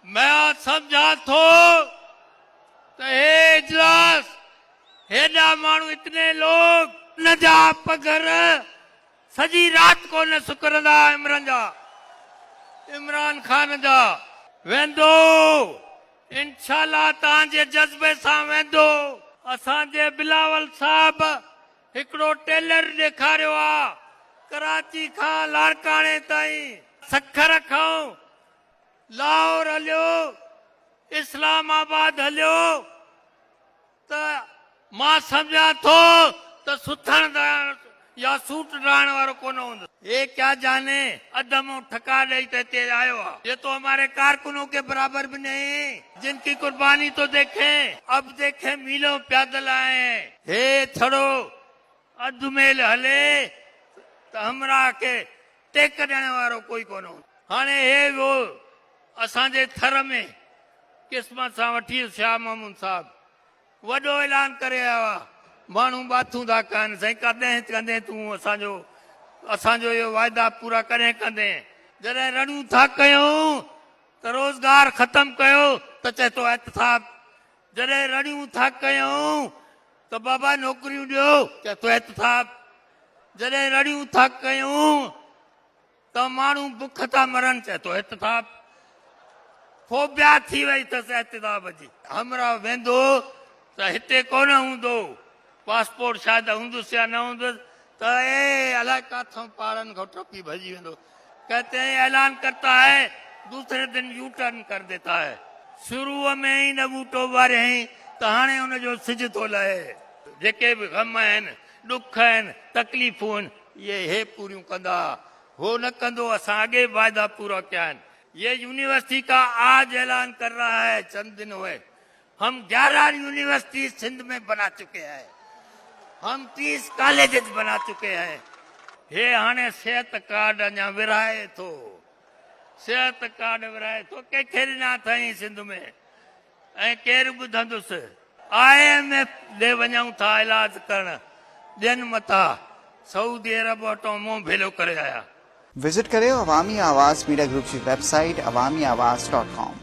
ميان سمجهان ٿو ته هي اجلاس هيڏا ماڻهو اتني لوگ ان جا پگهر سڄي رات ڪونه سڪرندا عمران جا عمران خان جا ويندو انشاء الله توهان جي جذبي سان ويندو. اسان جي بلاول صاحب هڪڙو ٽيلر ڏيکاريو آ ڪراچي کان لاڙڪاڻي تائين سکر کان لاهور هليو اسلام آباد هليو ته مان سمجهان ٿو ته سٿڻ يا سوٽ ڊاهڻ وارو ڪونه هوندس. هي ڪيا جاني اڌ مون ٺڪا ڏئي ته هتي آيو آ. يي تو هماري ڪارڪنون ڪي برابر به نهين جن ڪي قرباني تو ديکين اب ديکين ميلون پيادل آئي هين. هي ڇڙو اڌ ميل هلي ته همراهه کي ٽيڪ ڏيڻ وارو ڪوئي ڪونه هوندو. هاڻي هي ويو اسان جي ٿر ۾ قسمت سان وٺي ويس شاهه محمود صاحب وڏو اعلان ڪري آيو آ ماڻهو ٻاٿون ٿا ڪن سائين ڪڏهن ڪندين تون اسان جو اسان جو اهو واعدا پورا ڪڏهن ڪندين جڏهن رڙيون ٿا ڪيون ته روزگار ختم ڪيو ته چئي ٿو احتساب جڏهن رڙيون ٿا ڪيون ته بابا نوڪريون ڏيو چئي ٿو احتساب جڏهن رڙيون ٿا ڪيون ته ماڻهو بک ٿا مرن چئي ٿو احتساب فوبيا ٿي وئي اٿس احتساب جي. همراهه ويندو ته هتي ڪونه هوندو پاسپورٽ شايد هوندس يا نه هوندس ته اي الائي ڪاٿئون پاڙن کان ٽپي ڀڄي ويندو. ڪهتي هين اعلان ڪرتا هي دوسري دن يو ٽرن ڪر ديتا هي. شروع ۾ ئي نه ٻوٽو ٻاريائين ته هاڻي ان جو سج ٿو لهي. جيڪي به غم آهن، ڏک آهن، تڪليفون آهن، اهي هي پوريون ڪندا، هو نه ڪندو، اسان اڳي به واعدا پورا ڪيا آهن. يه يونيورسٽي ڪا آج اعلان ڪر رها هي چند دن هئي هم گيارهه يونيورسٽيز سنڌ ۾ بنا چڪي هي هم 30 ڪاليجز بنا چڪي هي. هي هاڻي صحت ڪارڊ اڃا ورهائي ٿو صحت ڪارڊ ورهائي ٿو ڪنهن کي ڏنا اٿائين سنڌ ۾ ۽ ڪير ٻڌندس. I M F ڏي وڃون ٿا علاج ڪرڻ ڏين متا سعودي عرب وٽون منهن ڀيلو ڪري آيا. وزٽ ڪريو عوامي آواز ميڊيا گروپ جي web site Awami Awaz dot com.